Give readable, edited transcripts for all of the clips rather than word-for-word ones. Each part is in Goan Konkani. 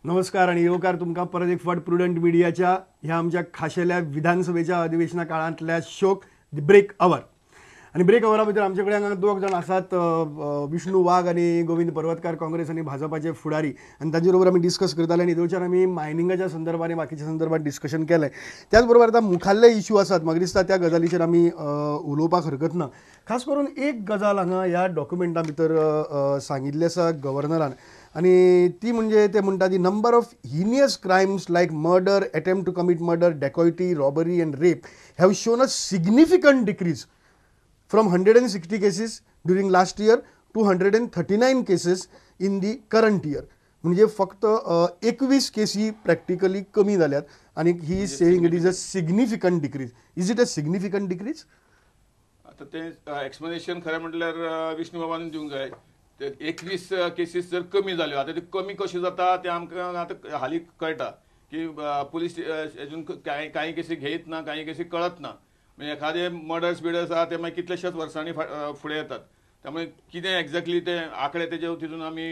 नमस्कार आणि येवकार तुमकां परत एक फावट प्रुडंट मिडियाच्या ह्या आमच्या खाशेल्या विधानसभेच्या अधिवेशना काळांतल्या शोक the break our. आनी ब्रेक अवरा भितर आमचे कडेन हांगा दोग जाण आसात, विष्णू वाघ आनी गोविंद पर्वतकार, काँग्रेस आनी भाजपाचे फुडारी, आनी तांचे बरोबर आमी डिस्कस करताले. आनी येदोळच्यान आमी मायनिंगाच्या संदर्भात आनी बाकीच्या संदर्भात डिस्कशन केलें. त्याच बरोबर आतां मुखाल्ले इश्यू आसात, म्हाका दिसता त्या गजालीचेर आमी उलोवपाक हरकत ना. खास करून एक गजाल हांगा ह्या डॉक्युमेंटा भितर सांगिल्ली आसा गव्हर्नरान, आनी ती म्हणजे ते म्हणटा the number of heinous crimes like murder, attempt to commit murder, dacoity, robbery and rape have shown a significant decrease from 160 cases during last year to 139 cases in the current year. म्हणजे फक्त 21 केसी प्रॅक्टिकली कमी जाल्यात. आनी he is saying it is a significant decrease. Is it a significant decrease? आतां तें एक्सप्लेनेशन खरें म्हटल्यार विष्णू बाबान दिवंक जाय. 21 केसीस जर कमी जाल्यो, आतां त्यो कमी कश्यो जाता तें आमकां आतां हालीं कळटा की पुलीस अजून कांय कांय केसी घेयत ना, कांय केसी कळत ना. म्हणजे एखादे मर्डर्स बिडर्स आहा ते मागीर कितलेशेच वर्सांनी फुडें येतात. त्यामुळे कितें एग्जॅक्टली ते आंकडे तेजे तितून आमी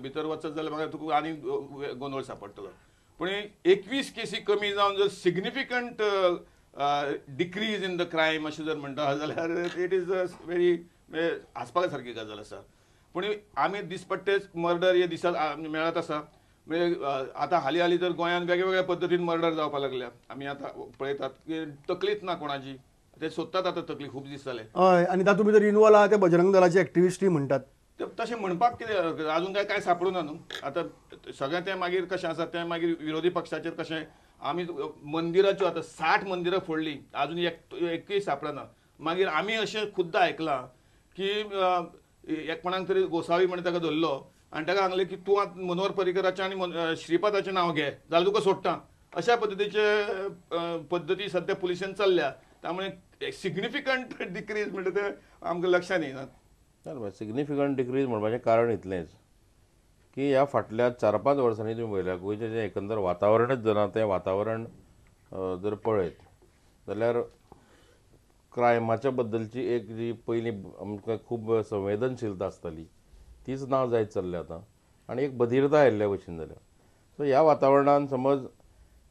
भितर वचत जाल्यार म्हाका तुका आनी गोंदळ सापडटलो. पूण 21 केसी कमी जावन जर significant decrease in the crime अशें जर म्हणटा जाल्यार it is a very हांसपा सारकी गजाल आसा. पूण आमी दिसपट्टेच मर्डर हे दिसात मेळत आसा. म्हणजे आतां हालीं हालीं तर गोंयांत वेगळ्या पद्दतीन मर्डर जावपाक लागल्या. आमी आतां पळयतात की तकलीच ना कोणाची, ते सोदतात आतां तकली खूब दीस जाले. हय, आनी तातूंत भितर इनवॉल्व आहा ते बजरंग दलाचे एक्टिविस्टूय म्हणटात. तशें म्हणपाक कितें अजून काय कांय सापडूं ना न्हू. आतां सगळें तें मागीर कशें आसा तें मागीर विरोधी पक्षाचेर कशें आमी मंदिराच्यो आतां 60 मंदिरां फोडलीं, अजून एकूय सापडना. मागीर आमी अशें खुद्द आयकलां की एक कोणाक तरी गोसावी म्हण ताका धरलो आनी ताका सांगलें की तूं आतां मनोहर पर्रीकराचें आनी श्रीपादाचें नांव घे जाल्यार तुका सोडटा. अशा पद्दतीचे पद्दती सद्या पुलिशेन चल्ल्या. त्यामुळे सिग्निफिकंट डिक्रीज म्हणटा तें आमकां लक्षांत येना. सिग्निफिकंट डिक्रीज म्हणपाचें कारण इतलेंच की ह्या फाटल्या 4-5 वर्सांनी तुमी पळयल्या गोंयचें जें एकंदर वातावरणच जालां तें वातावरण जर पळयत जाल्यार क्रायमाच्या बद्दलची एक जी पयलीं आमकां खूब संवेदनशीलता आसताली तीच ना जायत चल्ल्या आतां, आनी एक बधिरता आयिल्ल्या भशेन जाल्या. सो ह्या वातावरणान समज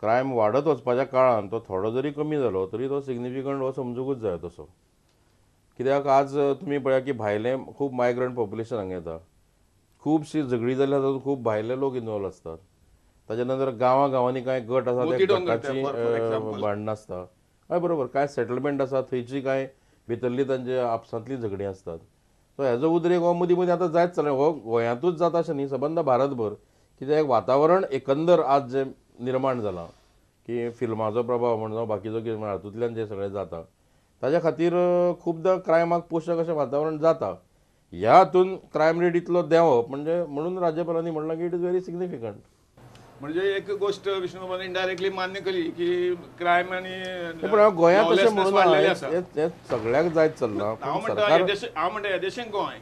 क्रायम वाडत वचपाच्या काळान तो थोडो जरी कमी जालो तरी तो सिग्निफिकंट हो समजुकूच जाय तसो. कित्याक आज तुमी पळया की भायलें खूब मायग्रंट पॉप्युलेशन हांगा येता, खुबशीं झगडीं जाल्यार तातूंत खूब भायले लोक इनवॉल्व आसतात. ताच्या नंतर गांवां गांवांनी कांय गट आसा त्या गटाची भांडणां आसता. हय बरोबर, कांय सेटलमेंट आसा थंयची कांय भितरली तांचे आपसांतलीं झगडीं आसतात. सो हेजो उद्रेक हो मदीं मदीं आतां जायत चल्ला. हो गोंयांतूच जाता अशें न्ही, सबंद भारतभर. कित्याक वातावरण एकंदर आज जें निर्माण जालां की फिल्माचो प्रभाव म्हण जावं बाकीचो कितें म्हण हातूंतल्यान जें सगळें जाता ताज्या खातीर खुबदां क्रायमाक पोशक अशें वातावरण जाता. ह्या हातून क्रायम रेट इतलो देंवप म्हणजे म्हणून राज्यपालांनी म्हणलां की it is very significant. म्हणजे एक गोष्ट विष्णू इनडायरेक्टली मान्य केली की क्रायम आनी पण गोंयांत तशें म्हणून हें सगळ्याक जायत चल्लां. हांव म्हणटा येदेशें गोंय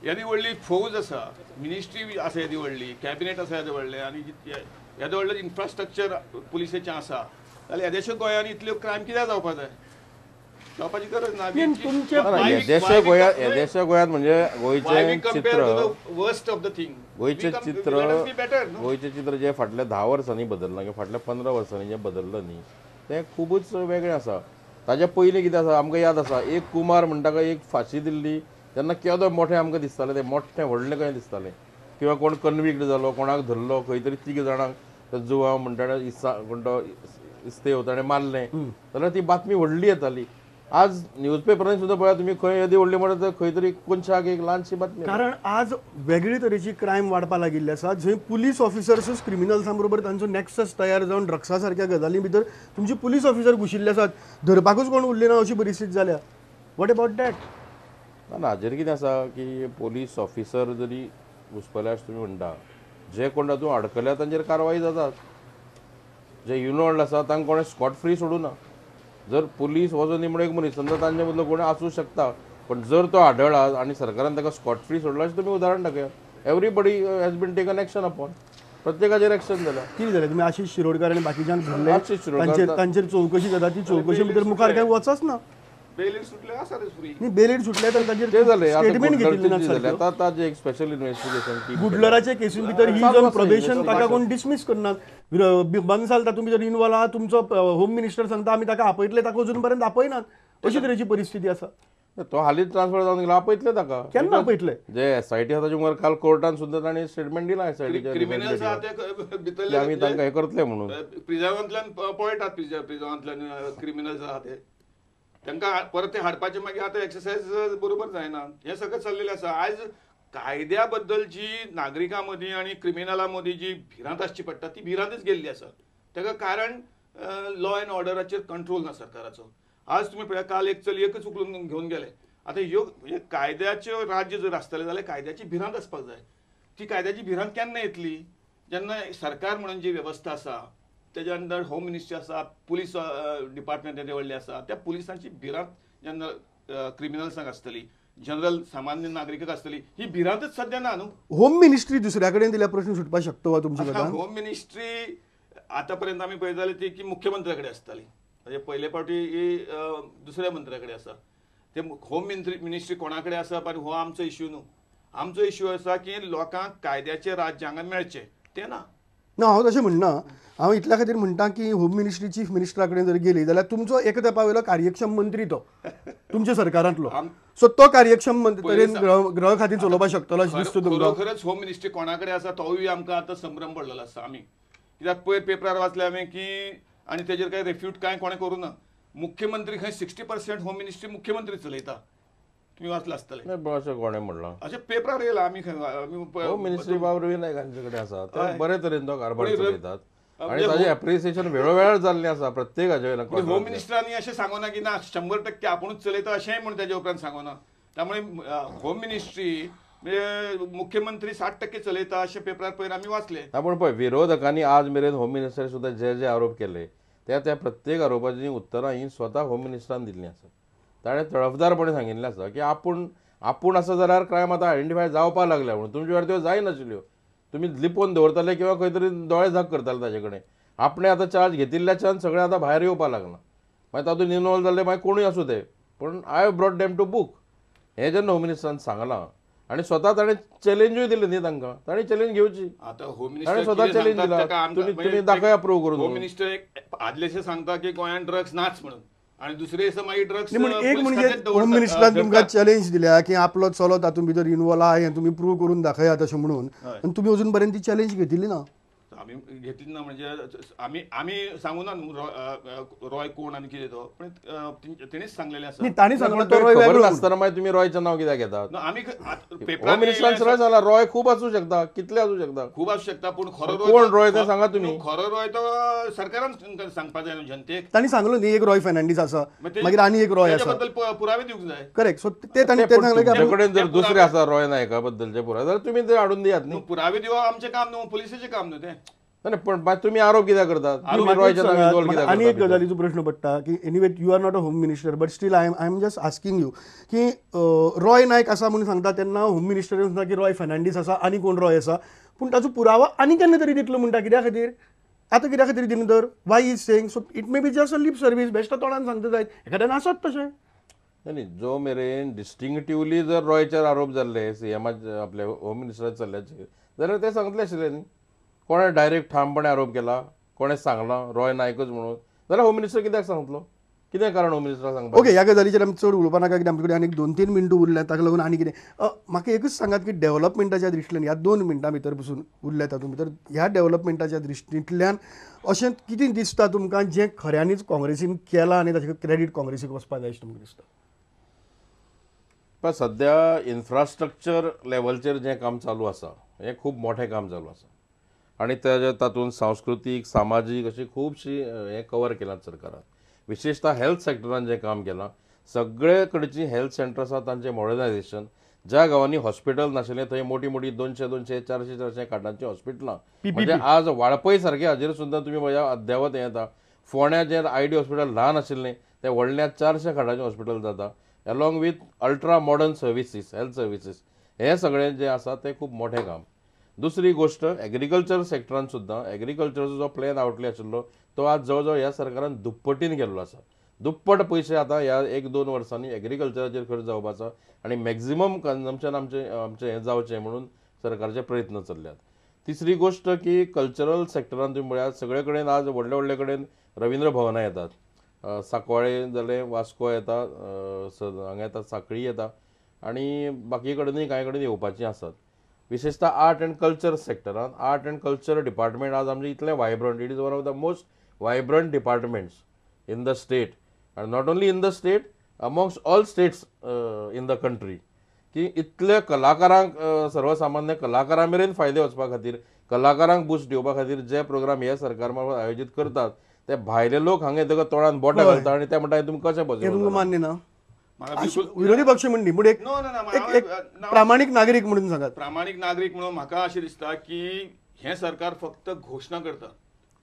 येदी व्हडली फौज आसा, मिनिस्ट्री आसा येदी व्हडली, कॅबिनेट आसा येदें व्हडलें, आनी येदें व्हडलें इन्फ्रास्ट्रक्चर पुलिसेचें आसा, जाल्यार येदेशे गोंयांत इतल्यो क्रायम कित्याक जावपा जाय? जावपाची गरज ना. येदेशा गोंयांत म्हणजे गोंयचें चित्र वर्स्ट ऑफ the thing, गोंयचें चित्र गोंयचें चित्र जें फाटल्या 10 वर्सांनी बदल्लां किंवा फाटल्या 15 वर्सांनी जें बदल्लां न्ही तें खुबूच वेगळें आसा. ताज्या पयलीं कितें आसा आमकां याद आसा, एक कुमार म्हणटा ताका एक फांशी दिल्ली तेन्ना केदो मोठें आमकां दिसतालें, तें मोठें व्हडलें कशें दिसतालें. किंवा कोण कन्विक्ट जालो, कोणाक धरलो खंय तरी 3 जाणांक जुवांव म्हणटा इस्सा कोण तो इस्तेव ताणें मारलें जाल्यार ती बातमी व्हडली येताली. आज न्यूजपेपरांनी सुद्दां पळया तुमी खंय येदी व्हडली म्हणटा खंय तरी कोनशाक एक ल्हानशी बातमी. कारण आज वेगळी तरेची क्रायम वाडपाक लागिल्ली आसा, जंय पुलीस ऑफिसर्सूच क्रिमिनल्सां बरोबर तांचो नॅक्सस तयार जावन ड्रग्सा सारक्या गजालीं भितर तुमचे पुलीस ऑफिसर घुशिल्ले आसात, धरपाकूच कोण उरले ना अशी परिस्थिती जाल्या. What about that? ना, हाजेर कितें आसा की पुलीस ऑफिसर जरी घुसपले अशें तुमी म्हणटा, जे कोण तातूंत अडकल्या तांचेर कारवाय जातात, जे इनवॉल्ड आसा तांकां कोणें स्कॉट फ्री सोडूं ना. जर पुलीस हो जो निमणो एक मनीस समजा तांचे मदलो कोण आसूं शकता, पण जर तो आढळला आनी सरकारान ताका स्कॉट फ्री सोडला अशें तुमी उदाहरण दाखयात. Everybody has been taken action upon, प्रत्येकाचेर एक्शन जालां. कितें जालें तुमी आशिष शिरोडकर आनी बाकीच्यांक धरले, तांचेर चवकशी जाता, ती चवकशी भितर मुखार कांय वचच ना. बेलीर सुटले आसा फ्री. न्ही, बेलीर सुटले तर ताजेर ते जालें स्टेटमेंट घेतिल्लें ना सारकें. आतां ताजें एक स्पेशल इन्वेस्टिगेशन गुडलराचे केसीन भितर ही जर प्रोबेशन ताका कोण डिसमीस करनात. बन्साल तातूंत भितर इनवॉल्व आहा, तुमचो होम मिनिस्टर सांगता आमी ताका आपयतले, ताका अजून पर्यंत आपयनात. अशी तरेची परिस्थिती आसा. तो हालींच ट्रान्सफर जावन गेलो, आपयतले ताका. केन्ना आपयतले? जे एस I T आसा ताजे मुखार काल कोर्टान सुद्दां तांणी स्टेटमेंट दिलां एस I टीच्या, आमी तांकां हें करतले म्हणून. प्रिजवांतल्यान पळयतात, प्रिजवांतल्यान क्रिमिनल्स आहा ते, तांकां परत ते हाडपाचे मागीर आतां एक्सरसायज बरोबर जायना. हें सगळें चल्लेलें आसा. आयज कायद्या बद्दल जी नागरिकां मदीं आनी क्रिमिनलां मदीं जी भिरांत आसची पडटा ती भिरांतच गेल्ली आसा. ताका कारण लॉ एंड ऑर्डराचेर कंट्रोल ना सरकाराचो. आज तुमी पळया, काल एक चलयेकच उखलून घेवन गेले. आतां ह्यो कायद्याच्यो राज्य जर आसतलें जाल्यार कायद्याची भिरांत आसपाक जाय. ती कायद्याची भिरांत केन्ना येतली? जेन्ना सरकार म्हणून जी वेवस्था आसा तेज्या अंडर होम मिनिस्ट्री आसा, पुलीस डिपार्टमेंट येदें व्हडलें आसा, त्या पुलिसांची भिरांत जेन्ना क्रिमिनल्सांक आसतली, जनरल सामान्य नागरिकांक आसतली, ही भिरांतच सद्या ना न्हू. होम मिनिस्ट्री दुसऱ्या कडेन दिल्यार प्रश्न सुटपाक शकता वा तुमच्या? होम मिनिस्ट्री आतां पर्यंत आमी पळयताले ती की मुख्यमंत्र्या कडेन आसताली, म्हणजे पयले फावटी ही दुसऱ्या मंत्र्या कडेन आसा. ते होम मिनिस्ट्री कोणा कडेन आसा पण हो आमचो इश्यू न्हू. आमचो इश्यू आसा की लोकांक कायद्याचें राज्य हांगा मेळचें, तें ना. ना, हांव तशें म्हणना. हांव इतल्या खातीर म्हणटा की होम मिनिस्ट्री चीफ मिनिस्टरा कडेन जर गेली जाल्यार तुमचो एका तेंपा वयलो कार्यक्षम मंत्री तो तुमच्या सरकारांतलो, सो तो कार्यक्षम तरेन गृह खातीर चलोवपाक शकतलो अशें दिसता तुमकां? खरोखरच होम मिनिस्ट्री कोणा कडेन आसा तोवूय आमकां आतां संभ्रम पडलेलो आसा. आमी कित्याक पयर पेपरार वाचले हांवें की, आनी तेजेर कांय रेफ्यूट कांय कोणें करूं ना, मुख्यमंत्री खंय 60% होम मिनिस्ट्री मुख्यमंत्री चलयता. तुमी वाचलां आसतलें. अशें कोणें म्हणलां? अशें पेपरार येयलां. आमी होम मिनिस्ट्री बाब रवी नायक हांचे कडेन आसा, ते बरे तरेन तो कारभार चलयतात आनी ताजें एप्रिसिएशन वेळोवेळार जाल्लें आसा प्रत्येक हाजे वयल्यान. होम मिनिस्टरांनी अशें सांगूना की ना 100% आपुणूच चलयता अशेंय म्हूण तेज्या उपरांत सांगूना. त्यामुळे होम मिनिस्ट्री म्हणजे मुख्यमंत्री 60% चलयता अशें पेपरार पयर आमी वाचले. पूण पळय, विरोधकांनी आज मेरेन होम मिनिस्टर सुद्दां जे जे आरोप केले त्या त्या प्रत्येक आरोपाची उत्तरां ही स्वता होम मिनिस्टरान दिल्लीं आसा. ताणें तळफदारपणे सांगिल्लें आसा की आपूण आपूण आसा जाल्यार क्रायम आतां आयडेंटिफाय जावपाक लागल्या म्हणून. तुमच्या वेळार त्यो जायनाशिल्ल्यो, तुमी लिपोवन दवरताले किंवा खंय तरी दोळे झाक करताले ताजे कडेन. आपणें आतां चार्ज घेतिल्ल्याच्यान सगळें आतां भायर येवपाक लागलां. मागीर तातूंत इनवॉल्व जाल्ले मागीर कोणूय आसूं ते, पूण I have brought them to book हें जेन्ना होम मिनिस्टरान सांगलां आनी स्वता ताणें चॅलेंजूय दिलें न्ही तांकां, ताणें चॅलेंज घेवची. आतां होम मिनिस्टर स्वता चॅलेंज दिला, तुमी दाखया प्रूव करून. होम मिनिस्टर एक आदलेशें सांगता की गोंयांत ड्रग्स नाच म्हणून, आनी दुसरे दिसा मागीर ड्रग्स. एक म्हणजे होम मिनिस्टरान तुमकां चॅलेंज दिल्या की आपलो चलो तातूंत भितर इनवॉल्व आहा हें तुमी प्रूव करून दाखयात अशें म्हणून, आनी तुमी अजून पर्यंत ती चॅलेंज घेतिल्ली ना. आमी घेतली ना म्हणजे आमी आमी सांगू ना रॉय कोण आनी कितें तो, पण तेणीच सांगलेलें आसा. तांणी सांगलें तो रॉय वेगळो आसतना मागीर तुमी रॉयचें नांव कित्याक घेतात? आमी होम मिनिस्टरान सरळ सांगला रॉय खूब आसूं शकता, कितले आसूं शकता, खूब आसूं शकता, पूण खरो कोण रॉय तें सांगा तुमी. खरो रॉय तो सरकारान सांगपाक जाय न्हू जनतेक. तांणी सांगलो न्ही एक रॉय फर्नांडीस आसा, मागीर आनी एक रॉय आसा, बद्दल पुरावे दिवंक जाय. करेक्ट. सो ते तांणी ते सांगलें की कडेन जर दुसरे आसा रॉय नायका बद्दलचे पुरावे जाल्यार तुमी ते हाडून दियात न्ही. पुरावे दिवप आमचें काम न्हू, पुलिसाचें काम न्हू तें. नाही, पण तुमी आरोप कित्याक करतात? आनी एक गजालीचो प्रश्न पडटा की anyway you are not a home minister but still I am just asking you की रॉय नायक आसा म्हणून सांगता तेन्ना होम मिनिस्टर सांगता की रॉय फर्नांडीस आसा आनी कोण रॉय आसा, पूण ताचो पुरावो आनी केन्ना तरी दितलो म्हणटा. कित्या खातीर आतां कित्या खातीर दिना तर? Why is saying so? It may be just a lip service. बेश्टा तोंडान सांगता जायत, एखाद्यान आसत तशें. नाही, जो मेरेन डिस्टिंक्टिवली जर रॉयचेर आरोप जाल्ले सीएमाचे आपल्या होम मिनिस्टराच्या चल्ल्याचेर जाल्यार ते सांगतले आशिल्ले न्ही. कोणें डायरेक्ट ठामपणे आरोप केला, कोणें सांगलां रॉय नायकच म्हणून, जाल्यार होम मिनिस्टर कित्याक सांगतलो? कितें कारण होम मिनिस्टराक सांगपाक? ओके, ह्या गजालीचेर आमी चड उलोवपा नाका कित्याक आमचे कडेन आनीक 2-3 मिनटां उरल्या, ताका लागून आनी कितें म्हाका एकूच सांगात की डेव्हलपमेंटाच्या दृश्टींतल्यान ह्या 2 मिनटां भितर बसून उरल्या तातूंत भितर ह्या डेव्हलपमेंटाच्या दृश्टींतल्यान अशें कितें दिसता तुमकां जें खऱ्यांनीच काँग्रेसीन केलां आनी ताचें क्रेडीट काँग्रेसीक वचपाक जाय अशें तुमकां दिसता? पण सद्या इन्फ्रास्ट्रक्चर लेवलचेर जें काम चालू आसा हें खूब मोठें काम चालू आसा आनी ताजे तातूंत सांस्कृतीक सामाजीक अशी खुबशी हें कवर केलां सरकारान. विशेषतः हेल्थ सेक्टरान जें काम केलां, सगळे कडचीं हेल्थ सेंटर आसा तांचें मॉडर्नायझेशन, ज्या गांवांनी हॉस्पिटल नाशिल्लें थंय मोटी मोटी 200-200, 400-400 खाटांचीं हॉस्पिटलां, म्हणजे आज वाळपय सारके हाजेर सुद्दां तुमी पळया अद्यावत हें येता. फोंड्या जें I D hospital ल्हान आशिल्लें तें व्हडल्या 400 खाटांचें हॉस्पिटल जाता, along with ultra modern services, health services. हें सगळें जें आसा तें खूब मोठें काम. दुसरी गोश्ट एग्रीकल्चर सेक्टरान सुद्दां एग्रीकल्चरचो जो प्लॅन आवटले आशिल्लो तो आज जवळ जवळ ह्या सरकारान दुप्पटीन केल्लो आसा. दुप्पट पयशे आतां ह्या 1-2 वर्सांनी एग्रीकल्चराचेर खर्च जावपाचो आनी मॅक्झिमम कन्जम्पशन आमचें आमचें हें जावचें म्हणून सरकारचे प्रयत्न चल्ल्यात. तिसरी गोश्ट की कल्चरल सेक्टरान तुमी पळयात सगळे कडेन आज व्हडले व्हडले कडेन रवींद्र भवनां येतात, सांकवाळे जालें, वास्को येता, हांगा येता, सांखळी येता आनी बाकी कडेनूय कांय कडेन येवपाचीं आसात. विशेशतः आर्ट एंड कल्चर सेक्टरान आर्ट एंड कल्चर डिपार्टमेंट आज आमचें इतलें vibrant, it is one of the most vibrant departments in the state and not only in the state, amongst all states in the country, की इतले कलाकारांक सर्वसामान्य कलाकारां मेरेन फायदे वचपा खातीर, कलाकारांक बूस्ट दिवपा खातीर जे प्रोग्राम हे सरकार मार्फत आयोजीत करतात ते भायले लोक हांगा येतकच तोंडान बोटां घालता आनी ते म्हणटा तुमी कशें पॉसिबल? तुमकां मान्य ना? विरोधी पक्ष म्हणून पूण एक प्रामाणीक नागरीक म्हणून सांगात. प्रामाणीक नागरीक म्हणून म्हाका अशें दिसता की हें सरकार फक्त घोशणा करता,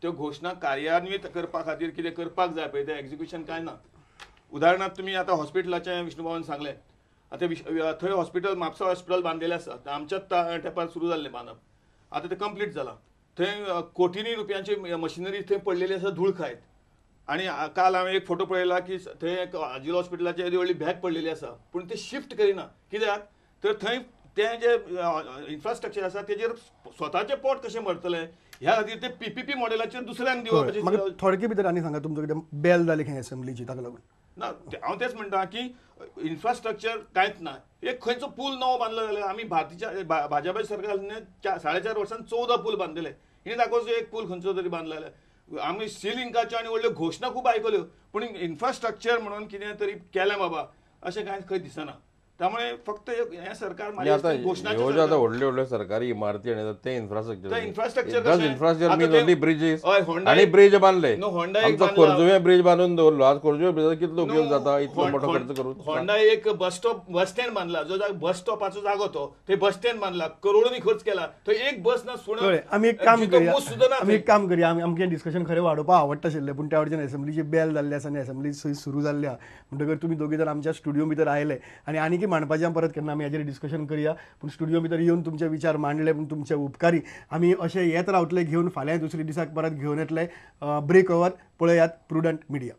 त्यो घोशणा कार्यान्वीत करपा खातीर कितें करपाक जाय पळय तें एक्झिक्युशन कांय ना. उदाहरणार्थ तुमी आतां हॉस्पिटलाचें विष्णुबाबान सांगलें, आतां थंय हॉस्पिटल म्हापसा हॉस्पिटल बांदिल्लें आसा, आमच्याच तेंपार सुरू जाल्लें बांदप, आतां तें कंप्लीट जालां. थंय कोटींनी रुपयांची मशिनरी थंय पडलेली आसा धूळ खायत. आनी काल हांवें एक फोटो पळयला की थंय एक आजिलो हॉस्पिटलाची येदी व्हडली बॅग पडलेली आसा, पूण ते शिफ्ट करिना. कित्याक तर थंय तें जें इन्फ्रास्ट्रक्चर आसा तेजेर स्वताचें पोट कशें मरतलें ह्या खातीर ते पीपीपी मॉडेलाचेर दुसऱ्यांक दिवप. थोडके भितर आनी सांगा तुमचो कितें बेल जाली खंय असेंब्लीची ताका लागून? ना, हांव तेंच म्हणटा की इन्फ्रास्ट्रक्चर कांयच ना. एक खंयचो पूल नवो बांदलो जाल्यार आमी भारतीच्या भाजपा सरकारान 4.5 वर्सांत 14 पूल बांदले, हिणें दाखोवचो एक पूल खंयचो तरी बांदलो जाल्यार. आमी श्रीलिंकाच्यो आनी व्हडल्यो घोशणा खूब आयकल्यो, पूण इन्फ्रास्ट्रक्चर म्हणून कितें तरी केलें बाबा अशें कांय खंय दिसना. त्यामुळे फक्त हें सरकार आतां व्हडल्यो व्हडल्यो सरकारी इमारती आनी तें इन्फ्रास्ट्रक्चर, इन्फ्रास्ट्रक्चर मीन ब्रिजीस आनी ब्रिज बांदले, आमचो खोर्जुवें ब्रिज बांदून दवरलो, आज खोर्जुवें ब्रिजाचो कितलो उपयोग जाता इतलो मोठो खर्च करून. होंडा एक बस स्टॉप बस स्टँड बांदला, जो बस स्टॉपाचो जागो तो थंय बस स्टँड बांदला, करोडोंनी खर्च केला, थंय एक बस ना सुणो. आमी एक काम करूया, आमी एक काम करूया, आमी आमचें डिस्कशन खरें वाडोवपाक आवडटा आशिल्लें, पूण त्या वटेच्यान असेंब्लीची बेल जाल्ली आसा आनी असेंब्ली सुरू जाल्ली आसा, म्हणटकर तुमी दोगी जाण आमच्या स्टुडियो भितर आयले आनी आनीकय मांडपाचें परत केन्ना आमी हाजेर डिस्कशन करूया. पूण स्टुडियो भितर येवन तुमचे विचार मांडले पूण तुमचे उपकारी. आमी अशें येत रावतले घेवन फाल्यां दुसरे दिसाक परत घेवन येतले. ब्रेक ओवर पळयात प्रुडंट मिडिया.